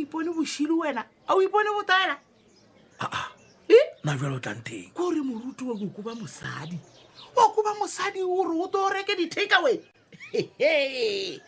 ipone bošilo wena a o ipone botaela aa na jalo o tlanteng kore moruti wa koba mosadi wa koba mosadi o re o to reke di-takeaway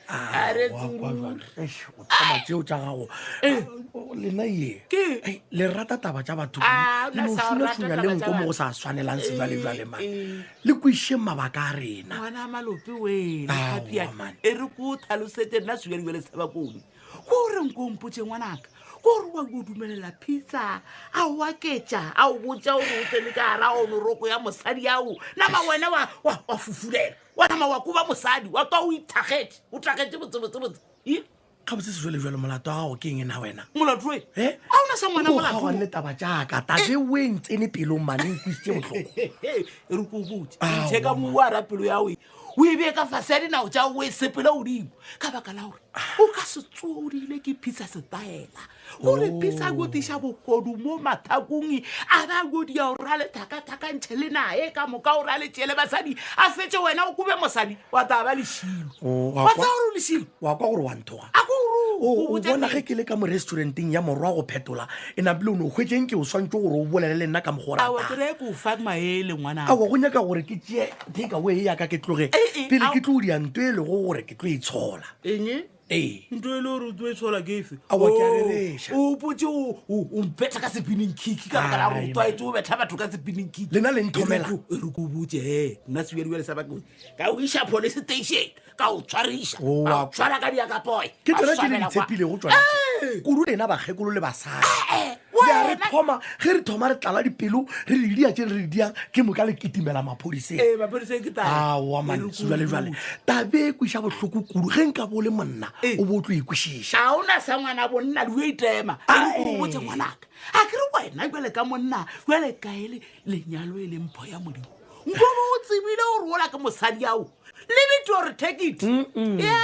Ah, a re wa kwa tsuru jwale. Eish, o thoma tšeo tša gago Eh. Ah, lena ye Ke? Ei, le rata taba tša batho Ah, le nna no sa rata šunašunya le taba nko tša mo go batho. sa swanelang sejwalejwale Eh, mane eh. le kwišeng mabaka a rena ngwana malope wena Aowa, gapiane man. e re ko tlhalosetse nna sejwalejwale sa bakone ko re nko mpotse ngwanaka ko re wa ko dumelela pizza a o aketša a o botša gore o tsene ka gara onoroko ya mosadi ao nama wena wa- wa wa fufulela wa nama wa koba mosadi wa twa o ithagetše o thagetše botsebotsebotse e gabotse sejwalejwale molato wa gago ke eng na wena molato e Eh? a ona sa ngwana O kgaogane molato le taba jaaka tabe o e ntsene pelong mane e nkwisitse botlhoko e re ko botse Aowa, ntšhe ka man. moa ra pelo ya oe o e bee ka fase ya dinao tša o e sepele godimo ka baka la gore o ka se tsoodile ke phisa setaela gore Oh. phisa ko tiša bokodu mo mathakong a ba kodia o ra le thakathakantšhe le nae ka moka o ra le tšele basadi a fetse wena o kobe mosadi wa taba ba lešilo Oh, wa wa kwa- tsaya gore o lešilo wa kwa gore wa nthoga a ko o o bona ge ke le ka mo restauranteng ya morwa go phetola e napile o ne o hwetseng ke o swantse gore o bolele le nna ka mogo awa ke ratang reye ko fa maele ngwana awa go nyaka gore ke tšee take away yaka ke tloge Eh, eh, pele ao. ke tlo dia nto e lego gore ke tlo itshola eng ee nto e le gore o tlo e tshola ke efe Aowa, ke a rereša. o potse o o mpetha ka sepinning kick ka baka la gore Ai, o tlwaetse o betha batho ka sepinning kick Lena le nthomela. E re ko botse he nna sebjadiwale sa bakone ka o iša police station ka o tshwariša O ka wa- o tshwara ka diakapoe ke tsona tse le di tshepilego tsona kudu lena bakgekolo le basadi Eh, le a re thoma ge re thoma re tlala dipelo re di dia tse re di diang ke moka le kitimela maphodiseng aowa mane jale-jale tabe e kweša bohloko kudu ge nka bo le monna Eh. o bo o tlo ikwešiša ga ona sa ngwana bonna le o itema Ah, e re ko botse eh. ngwanaka a ke re wena jale ka monna jale kae le lenyalo e leng mpho ya modimo nkobo o tsebile gore ola ke mosadi ao leave it or take it ya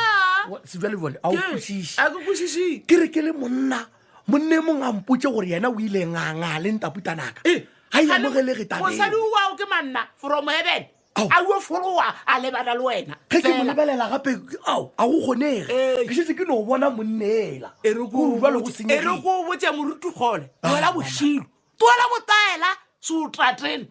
sejale-jale a o kwešiše a ke kwešiše ke re ke le monna monne mongwe a mpotse gore yena o ile nganga le ntaputanaka Eh, ga e amogelege mosadi tabeng oao ke manna from heaven Ao. a o foloa a lebana le wena ge ke mo Fela. lebelela gape ao a go kgonege Ee. ke šetse ke no bona monneela e re ko Gore jwale go botse- e re senyegile ko botse moruti kgole Ah, tloela mama. bošilo tloela botaela se o tratena.